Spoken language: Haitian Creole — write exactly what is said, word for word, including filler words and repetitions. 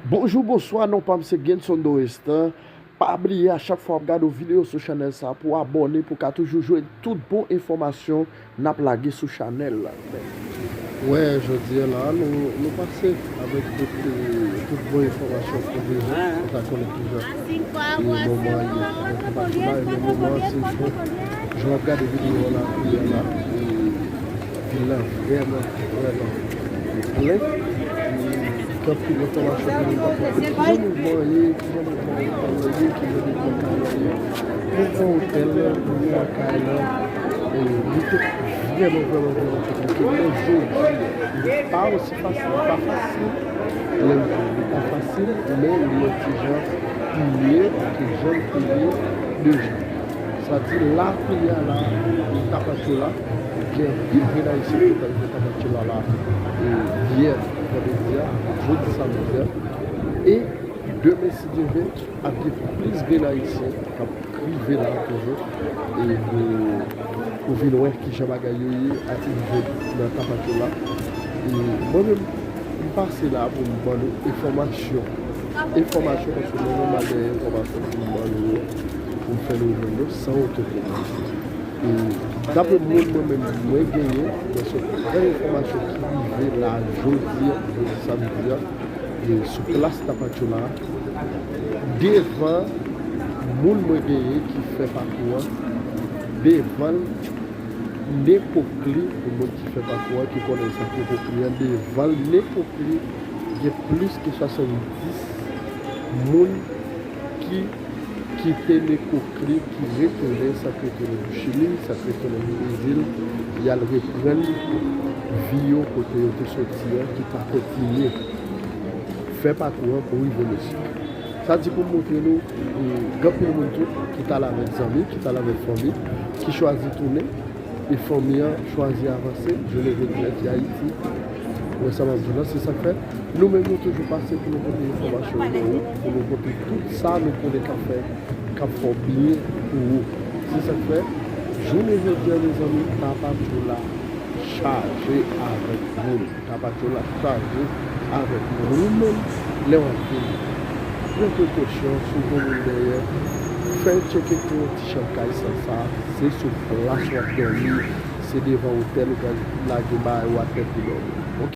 Bonjou, bonswa, non pa m se Genson Dorestan. Pa bliye a chak fwa w ap gade yon videyo sou chanèl sa pou abòne pou ka toujou jwenn tout bon enfòmasyon n ap lage sou chanèl la. Wè, jodi a la, nou, nou pase avèk tout, eh, tout bon enfòmasyon pou nou, pou ta konnen kijan e moman ye nan Tapatchoula, e men moman an se jan, jan w ap gade videyo a la, kounye a la, e vil la vrèman, vrèman plen. E gen anpil enfòmasyon pou nou kapab. Kijan mouvman an ye, kijan mouvman an ye, kijan mouvman an ye. Mouvman otèl la, mouvman kay la, e li te vrèman, vrèman, vrèman konplike. Men jodi a, li pa osi fasil, li pa fasil, lè m di li pa fasil, men li yon ti jan pi ye ke jan l te ye deja. Sa di la kounye a la, Tapatchoula, gen anpil grenn ayisyen ki t al fè Tapatchoula la, e, yè vandredi a, jodi samdi a. E demen, si Dye vle, ap gen plis grenn ayisyen k ap rive la toujou, e pou, pou vin wè kijan bagay yo ye ak nivo nan Tapatchoula. E mwen menm, m pase la pou m ban nou enfòmasyon. Enfòmasyon, paske mwen menm al dèyè enfòmasyon pou m ban nou yo, pou m fè nou jwenn yo san okenn pwoblèm. E dapre moun mwen menm mwen genyen, mwen sot pran enfòmasyon ki rive la jodi a, jodi samdi a, e sou plas Tapatchoula, devan moun mwen genyen ki fè pakou an, devan l, nenpokli, pou moun ki fè pakou an, ki konnen sa ki nenpokli an, devan l, nenpokli, gen plis ke swasanndis moun ki kite nenpokli, ki retounen, sa k retounen Chili, sa k retounen Brezil, y al reprann vi yo kote yo te soti an, ki pa kontinye fè pakou an pou rive Meksik. Sa di pou m montre nou, e, gen anpil moun tou ki t al avèk zanmi, ki t al avèk fanmi, ki chwazi tounen, e fanmi an chwazi avanse, jounen jodi a ki Ayiti. Ou wè sa m ap di w la, se sa k fè nou menm nou toujou pase pou nou pote enfòmasyon yo, pou nou pote tout sa nou konnen k ap fè, k ap fè w byen pou ou. Se sa k fè, jounen jodi a, mezanmi, Tapatchoula chaje avèk moun. Tapatchoula chaje avèk moun. Ou menm, lè w ap vini, pran prekosyon, si w gen moun dèyè, fè tcheke pou yon ti chanm kay san sa, se sou plas w ap dòmi, se devan otèl ou pral lage bagay ou atè pou dòmi.